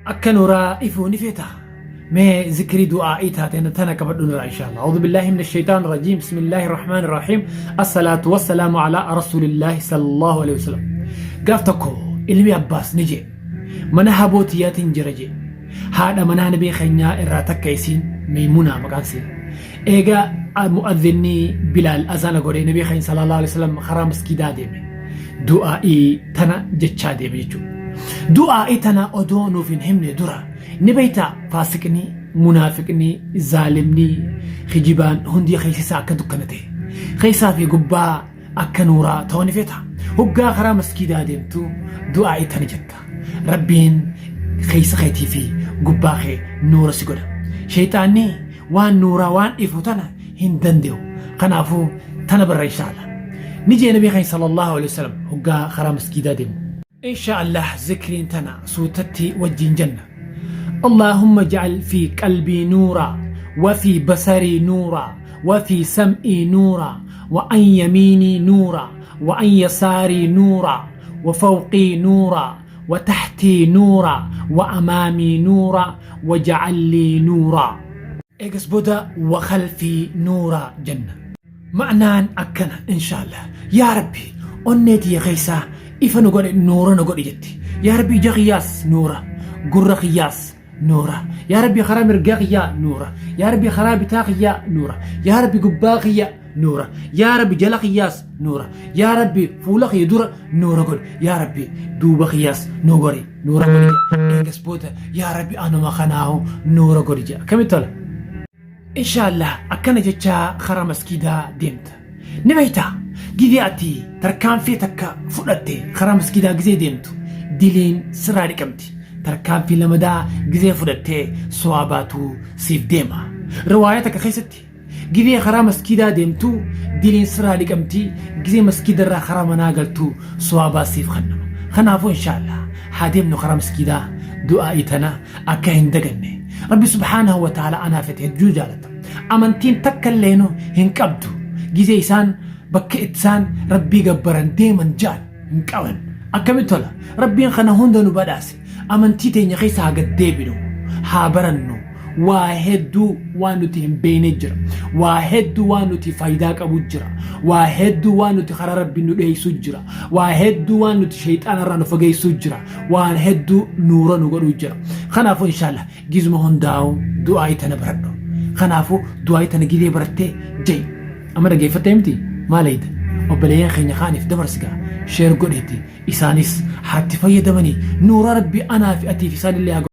Akka nuuraa ifuu ni feeta? Mee zikrii du'aa'ii taate tana qabadhu nurraa insha Allah. A'uudhu billaahi mina shaytaan rajiim. Bismillaahi rahmaani rahiim. Assalaatu wassalaamu alaa rasuulillaahi sallallahu alaihi wasallam. Gaaf tokko ilmi Abbaas ni jee. Mana haboo tiyyaatiin jira jee. Haadha manaa nabii keenyaa irraa takka isiin Meymunaa maqaan isii. Eega mu'adhinni Bilaal azaana godhee nabii keenya sallallahu alaihi wasallam karaa maskiidaa deeme. Du'aa'ii tana jechaa deeme jechuudha. Du'aa'ii tana odoo nuuf hin himne dura ni beektaa faasiqni, munaafiqni, zaalimni, kijibaan hundi keessa isaa akka dukkana ta'e. Keessaa fi gubbaa akka nuuraa ta'uu ni feeta. Hoggaa karaa maskiidaa deemtu du'aa'ii tana jetta. Rabbiin keessa keetii fi gubbaa kee nuura si godha. Sheyxaanni waan nuuraa waan ifu tana hin dande'u. Kanaafuu tana barra insha Allah. Ni jee nabii keenya sallallahu alaihi wasallam hoggaa karaa masgiidaa deemu. Insha Allah zikriin tana suutatti wajjiin jenna. Allahumma ja'al fi qalbii nuuraa wa fi basarii nuuraa wa fi sam'ii nuuraa wa an yamiinii nuuraa wa an yasaarii nuuraa wa fawqii nuuraa wa taxtii nuuraa wa amaamii nuuraa wa ja'al lii nuuraa. Eegas booda wa khalfii nuuraa jenna. Ma'naan akkana inshaallah. Yaa Rabbi onnee tiyya keessaa ifa nu godhe nuura nu godhi jetti. Yaa Rabbi ija kiyyaas nuura, gurra kiyyaas nuura. Yaa Rabbi karaa mirgaa kiyyaa nuura. Yaa Rabbi karaa bitaa kiyyaa nuura. Yaa Rabbi gubbaa kiyya nuura. Yaa Rabbi jala kiyyaas nuura. Yaa Rabbi fuula kiyya dura nuura godhi. Yaa Rabbi duuba kiyyaas nu godhi. Nuura godhi jedha. Eegas booda yaa Rabbi anuma kanaahu nuura godhi jedha. Akkamitti tola? Inshaallah akkana jechaa karaa maskiidaa deemta. Ni beektaa gizee ati tarkaanfii takka fudhatte karaa maskiidaa gizee deemtu diliin sirraa dhiqamti. Tarkaanfii lamadaa gizee fudhattee sawaabaatu siif deema. Riwaayaa takka keessatti gizee karaa maskiidaa deemtu diliin sirraa dhiqamti gizee maskiidarraa karaa manaa galtu sawaabaa siif kennama. Kanaafuu inshaallah haa deemnu karaa maskiidaa du'aa'ii tana akka hin daganne. Rabbi subhaanahu wa ta'ala anaaf ati hedduu jaalata. Amantiin takka illeenu hin qabdu. Gizee isaan bakka itti isaan Rabbii gabbaran deeman ja'an hin qaban. Akkamitti tola? Rabbiin kana hunda nu badhaase. Amantii teenya keessa haa gad deebinu. Haa barannu. Waa hedduu waan nuti hin beekne jira. Waa hedduu waan nuti faayidaa qabu jira. Waa hedduu waan nuti karaa Rabbii nu dheessu jira. Waa hedduu waan nuti shayxaana irraa nu fageessu jira. Waan hedduu nuura nu godhu jira. Kanaafuu inshaallah gizuma hundaa'u du'aa'ii tana baradhu. Kanaafuu du'aa'ii tana gizee barattee ja'i. Amma dhageeffattee miti maal eeyda? Obboleeyyan keenya kaaniif dabarsi gaa share godheeti isaanis haa itti fayyadamanii nuura Rabbi anaa fi atiif isaanillee haa godhu.